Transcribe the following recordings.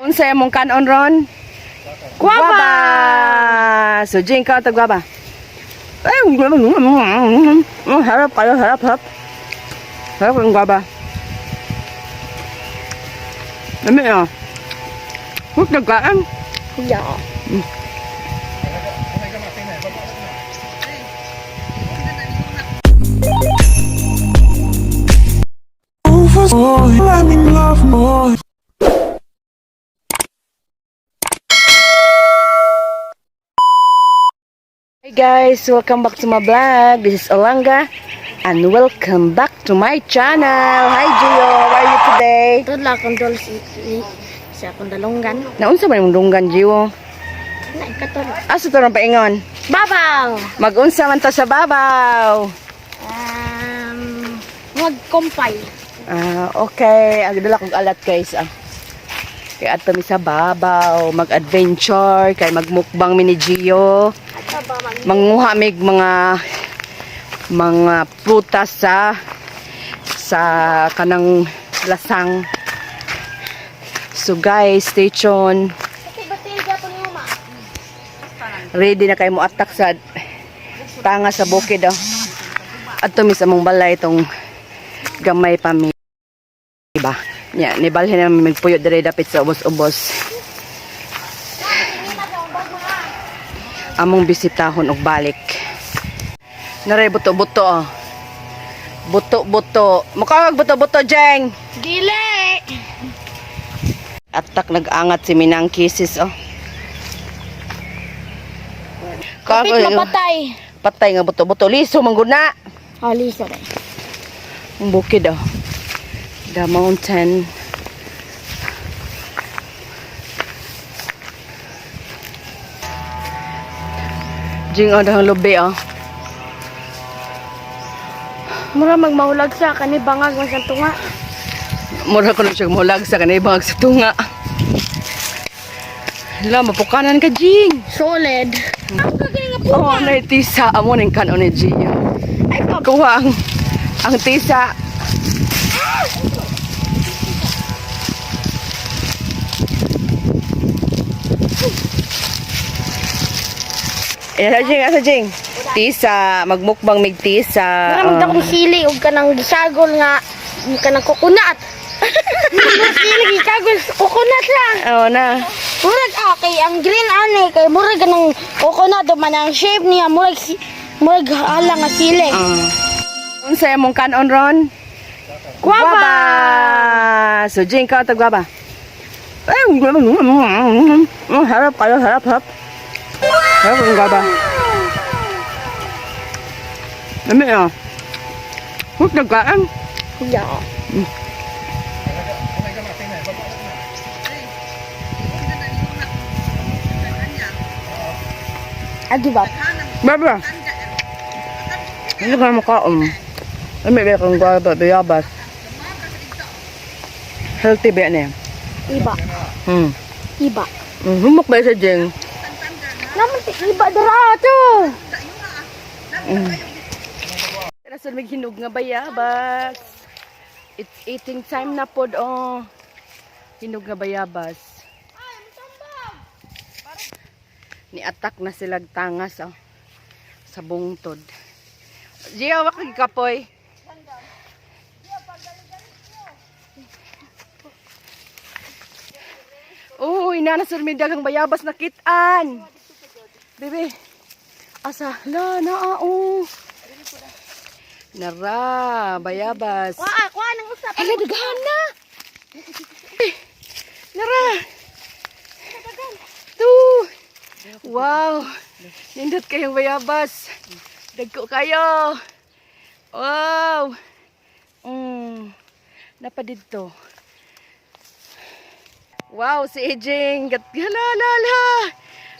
Unsa imong kanon ron? Guava! So Jing ka tag guava. Ay, harap kayo, harap, harap. Harap ang guava. Lami ah. Huwag nagkaan. Yeah. Oh, I'm in love more. Hi guys, welcome back to my vlog. This is Olanga and welcome back to my channel. Hi Gio, how are you today? Tudla akong dol si, sa akong dalunggan. Naunsa man imong dunggan, Gio? Na katol. Asa to ron paingon? Babaw. Magunsa man ta sa babaw. Magkumpay. Ah, okay. Ang dala kong alat guys. Ah. Kay adto mi sa babaw, mag-adventure, kay magmukbang mi ni Gio. Ato ba mag Manguha mig mga prutas sa kanang lasang. So guys, stay tuned. Ready na kayo mo attack sa tanga sa bukid oh. Adto mi sa among balay itong gamay pa mi. Diba? Nya, nibalhin namin magpuyo dire dapit sa ubos-ubos. Among bisitahon og balik. Naray buto-buto oh. Buto-buto. Mukha buto-buto, Jeng. Dili. Atak nag-angat si Minang Kisses oh. Kapit mapatay. Patay nga buto-buto. Liso mangguna. Oh, liso rin. Ang bukid oh. The mountain. Jing oh, dahang lubi oh. Mura magmahulag sa kani bangag man sa tunga. Mura ko na siya mulag sa kanay bangag sa tunga. Hala, mapukanan ka, Jing. Solid. Oh, na tisa. Amo ning kanon ni Gio. Ay, pag Kuha ang tisa. Ayan, sa Jing, asa Jing? Tisa, magmukbang mig tisa. Mura magdakong sili og kanang gisagol nga kanang coconut. Sili gisagol coconut lang. Oo na. Murag kay ang green ani kay murag kanang coconut man ang shape niya murag murag ala nga sili. Unsa imong kanon ron? Guava! So Jing ka tag guava. Ay, harap kayo, harap, harap. Harap ang guava. Lami ah. Huwag nagkaan. Yeah. Agi ba? Baba. Hindi ka na makaon. Lami ba kang guava, bayabas. Healthy ba yan eh? Iba. Iba. Humok ba siya, Jing? Naman ti iba dara to. Nasa may hinog nga bayabas. It's eating time na pod oh. Hinog nga bayabas. Ni-attack na sila tangas oh. Sa bungtod. Gia, wak kapoy. Uy, nana sa may daghang bayabas na kitaan. Bebe. Asa, la, naa, oh. Nara, bayabas. Kuha, kuha nang usap. Hala, daghan na. Eh, nara. Tu. Wow. Nindot kayong bayabas. Dagko kayo. Wow. Napa didto. Wow, si Ejing. Hala, hala, hala.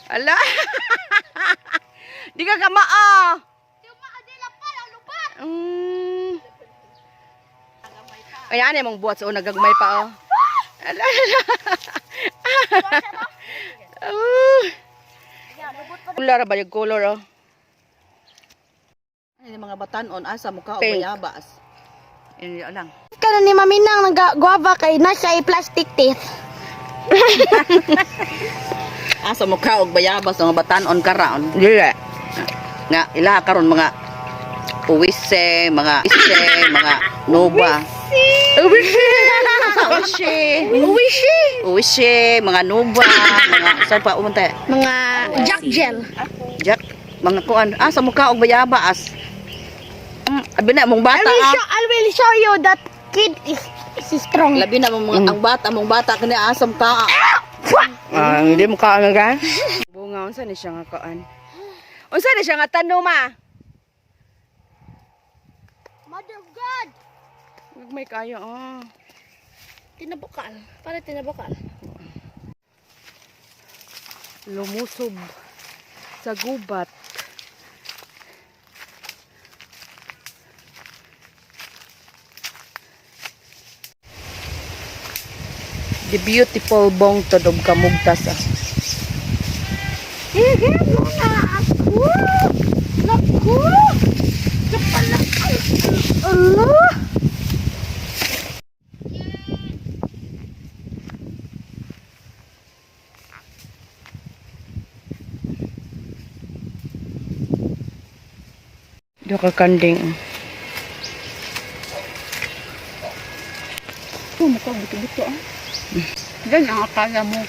Ala. Di ka kamaa. Ayan, mong buhat sa una, gagmay pa, oh. Ala, ala. Oh. Color ba yung color, oh? Ay, mga batanon asa mukha o Pink. bayabas. Yun, yun lang. Kanon ni Maminang nag guava kay nasa ay plastic teeth. Asa mo ka og bayabas nga batanon karon. Dili. Nga ila karon mga uwise, mga ise, mga nuba. Uwisi. Uwise. Uwisi. Uwise, mga nuba, mga saan pa umunta? Mga Jack Gel. Jack, mga kuan. Asa mo ka og bayabas? Abi na mong I bata will ah. show I will show you that kid is strong. Labi na mong mga, ang bata, mong bata kani asam ka. Ah, hindi mo kaan ka. Bunga unsa ni siya nga kaan? Unsa ni siya nga tanom ma? Mother of God. Gagmay kayo oh. Tinabukal. Para tinabukal. Lumusob sa gubat. The beautiful bongtod of Kamugtas. Ah. Sige mo na ako. Naku. Napala. Allah! Do ka kanding. Oh, mukha buto-buto ah. Yan ang akala mo.